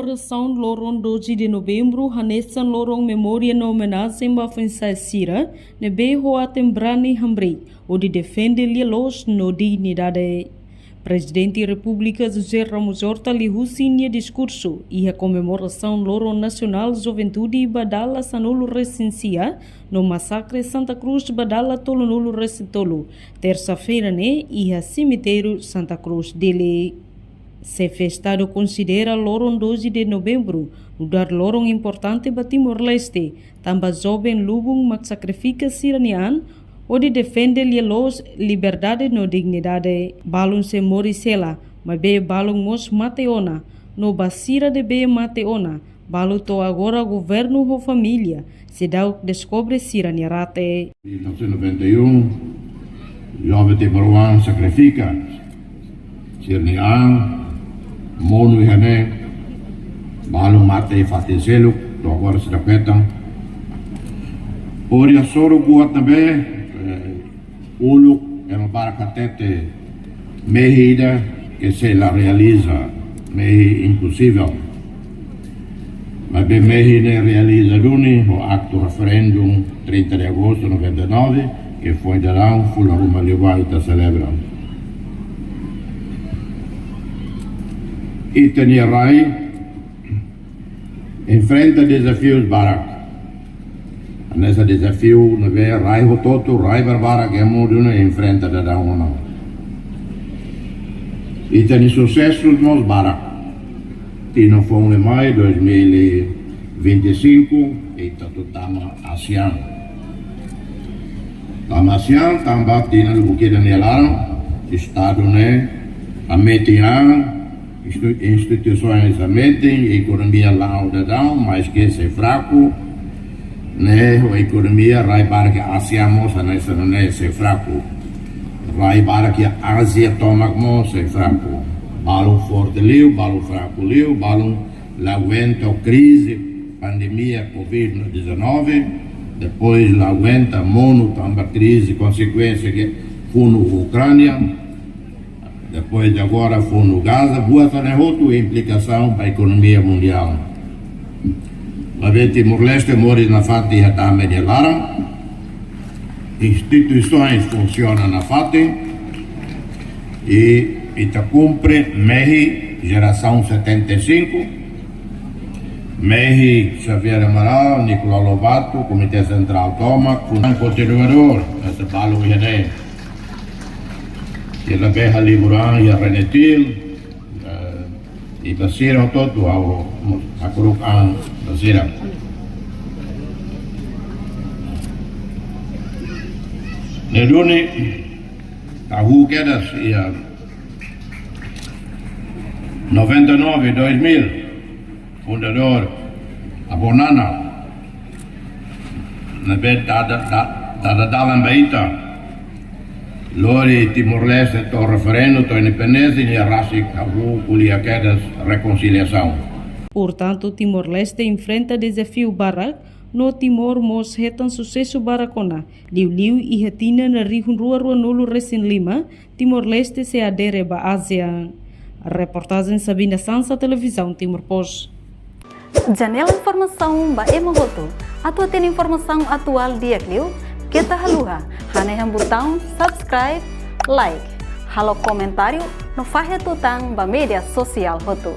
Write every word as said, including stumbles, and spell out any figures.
Komemorasaun loron doze de novembru hanesan loron memória no omenajen ba foin-sa'e sira ne'ebé ho aten brani hamriik hodi defende lia-loos no dignidade. Prezidente Repúblika José Ramos Horta liuhusi nia diskursu iha komemorasaun Loron Nasionál Juventude ba dala sanulu-resin-sia no masakre Santa Cruz ba dala tolunulu-resin-tolu, tersa-feira ne'e iha semitériu Santa Cruz, Dili. Xefe Estadu konsidera loron doze de novembru nu'udar loron importante ba Timor-Leste, tanba joven lubun mak sakrifika sira-nia an hodi defende lia-loos, liberdade no dignidade. Balun sei moris hela, maibé balun mós mate ona, no ba sira ne'ebé mate ona, balu to'o agora governu ho família seidauk deskobre sira-nia rate. Em mil novecentos e noventa e um, joven timoroan sakrifika sira-nia an, monu iha ne'e, balu mate iha fatin seluk, to'o agora seidauk hetan. Hodi hasoru buat ne'ebé, eh, uluk ema barak hatete mehi ida ke sei la realiza, mehi imposivel. Maibé mehi ne'e realiza duni ho aktu referendu trinta de agosto noventa e nove, ke foin daudaun fulan ruma liubá ita selebra. Ita-nia rai enfrenta dezafiu barak. Hanesan dezafiu ne'ebé rai hotu-hotu, rai barbarak iha mundu ne'e enfrenta daudaun ona. Ita-nia susesu mós barak. Tinan foun ne'e mai, dois mil e vinte e cinco, ita atu tama ASEAN. Tama ASEAN, tanba tinan lubuk ida nia laran, Estadu ne'e hametin an, institu-, instituisoens hametin, ekonomia la'o daudaun, maske sei fraku, ne'e ho ekonomia rai barak iha ASEAN mós hanesan ne'e sei fraku. Rai barak iha Ázia tomak mós sei fraku. Balun forte liu, balun fraku liu, balun la aguenta krize pandemia covid dezanove, depois la aguenta monu tanba krize, konsekuénsia ke funu Ukránia, depois de agora funu Gaza, buat ne'e hotu implikasaun ba ekonomia mundiál. Maibé Timor-Leste moris nafatin iha tama nia laran, instituisoens funsiona nafatin, i ita kumpre mehi jerasaun setenta e cinco, mehi Xavier Amaral, Nicolau Lobato, Komité Sentrál tomak, funsionáriu kontinuadór, ita balu iha ne'e. Ita bele halibur an iha RENETIL, eh, i ba sira hotu-hotu ha'u mós hakuruk an ba sira. Ne'e duni, ha'u kedas iha noventa e nove, dois mil, fundadór, avó Nana, ne'ebé dada, da-, dada dalan ba ita lori Timor-Leste to'o referendu, to'o independénsia, nia rasik hahú ko'alia kedas rekonsiliasaun. Portantu, Timor-Leste enfrenta dezafiu barak, no Timor mós hetan susesu barak ona, liuliu iha tinan rihun rua ruanulu-resin-lima, Timor-Leste sei adere ba ASEAN. Reportajen Sabina Sansa, Televizaun Timor Post. Janela informasaun ba ema hotu. Atu hatene informasaun atuál di'ak liu, keta haluha hanehan butaun subscribe, like, halo komentáriu no fahe tutan ba média sosiál hotu.